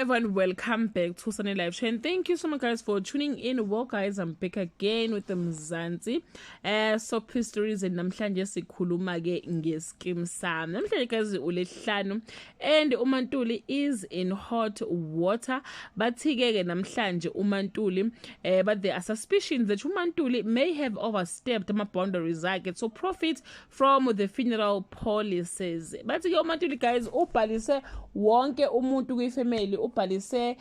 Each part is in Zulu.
Everyone, welcome back to Sunday Live Show and thank you so much, guys, for tuning in. Well guys, I'm back again with the Mzansi soap stories and namhlanje sikhuluma ke ngeSkeem Saam. Namhlanje guys, uLwesihlanu and uMantuli is in hot water. Bathi ke namhlanje uMantuli but there are suspicions that uMantuli may have overstepped ama boundaries akhe to profit from the funeral policies. Bathi ke uMantuli guys, ubhalise wonke umuntu kwifamily, ubhalise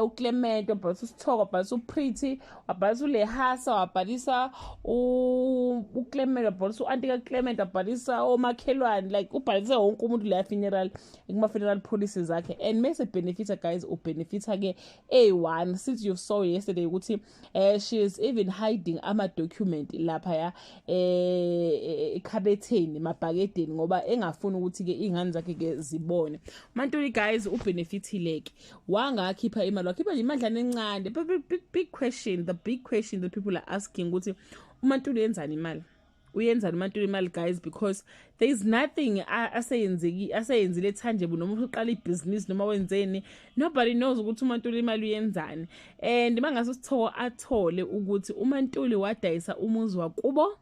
uClement, wabhalisa uSithoko, wabhalisa uPretty, wabhalisa uLehasa, wabhalisa uClement, wabhalisa u-aunty kaClement, wabhalisa omakhelwane, like ubhalise wonke umuntu leya funeral, kuma-funeral policies akhe. And mese benefita guys, ubenefita ke A1, since you saw yesterday ukuthi she is even hiding ama-document laphaya ekhabetheni, mabhakedeni, ngoba engafuni ukuthi-ke iy'ngane zakhe ke zibone. Mantuli guys, ubenefithile ke, wangakhipha imali, wakhipha nje imadlana encane. But big, big, big question, the big question that people are asking ukuthi uMantuli yenzani imali, uyenzani uMantuli imali guys, because there is nothing aseyenzeki aseyenzile tangible, noma uqala ibhizinisi noma wenzeni, nobody knows ukuthi uMantuli imali uyenzani. And mangase sitho athole ukuthi uMantuli wadayisa umuzi wakubo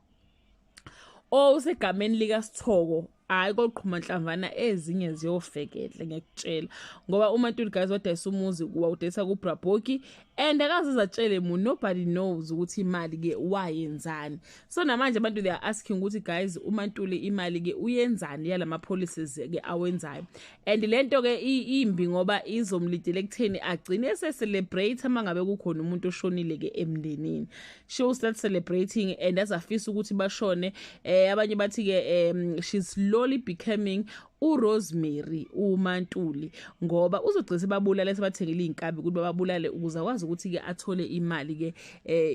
osegameni likaSithoko, hayi, koqhuma nhlamvana, ezinye ziyofekehle, ngiyakutshela, ngoba uMantuli guys wadayisa umuzi, wawudayisa kuBraboki and akaze atshele muntu. Nobody knows ukuthi imali ke wayenzani. So namanje abantu, they are asking ukuthi guys, uMantuli imali ke uyenzani yalama policies ke awenzayo? And lento ke imbi ngoba izomlidela ekutheni agcine ese celebrate mangabe kukhona umuntu oshonile ke emndenini. She will start celebrating and azafisa ukuthi bashone. Abanye bathi ke she's slowly becoming uRosemary uMantuli, ngoba uzogcina sebabulala, sebathengile izinkabi ukuthi bababulale ukuze akwazi ukuthi ke athole imali ke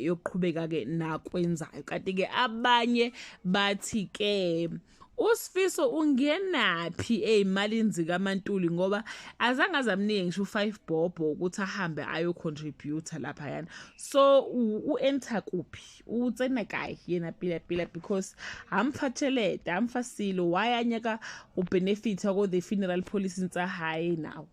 yokuqhubeka ke nakwenzayo. Kanti ke abanye bathi ke uSifiso ungenaphi ezimalini zikaMantuli, ngoba azange azamnike ngisho u5 bob ukuthi ahambe ayo contribute lapha yana. So u-enter kuphi, utsena kae yena pila pila? Because amfa tšhelete, amfa silo, why a nyaka go benefita go the funeral policy tsa hae now?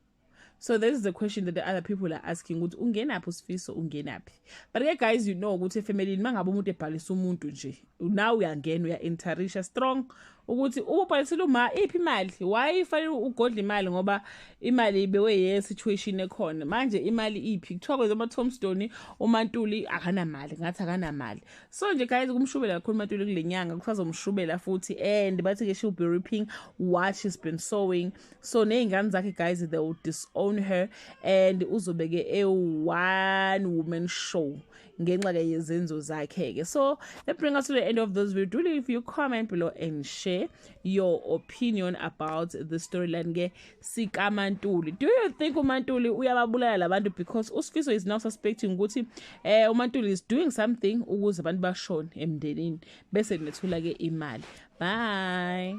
So this is the question that the other people are asking, ukuthi ungenaphi uSifiso, ungenaphi? But ke guys, you know ukuthi efamily mangabe umuntu ebhalisa umuntu nje, now uyangena, uya-enterisha strong ukuthi ubhalisile uma iphi imali, why ifanele ugodla imali? Ngoba imali ibewe ye situation ekhona manje, imali iphi? Kuthiwa kweza ama tombstone uMantuli akanamali, ngathi akanamali. So nje guys, kumshubela kakhulu uMantuli kule nyanga, kusazomshubela futhi. And bathi ke she will be reaping what she's been sowing. So nezingane zakhe guys, they will disown her and uzobe ke e one woman show ngenxa ke yezenzo zakhe ke. So that bring us to the end of this video. Do leave your comment below and share your opinion about the storyline ke sikaMantuli. Do you think uMantuli uyababulala labantu? Because uSifiso is now suspecting ukuthi uMantuli is doing something ukuze abantu bashone emndenini bese nethula ke imali. Bye.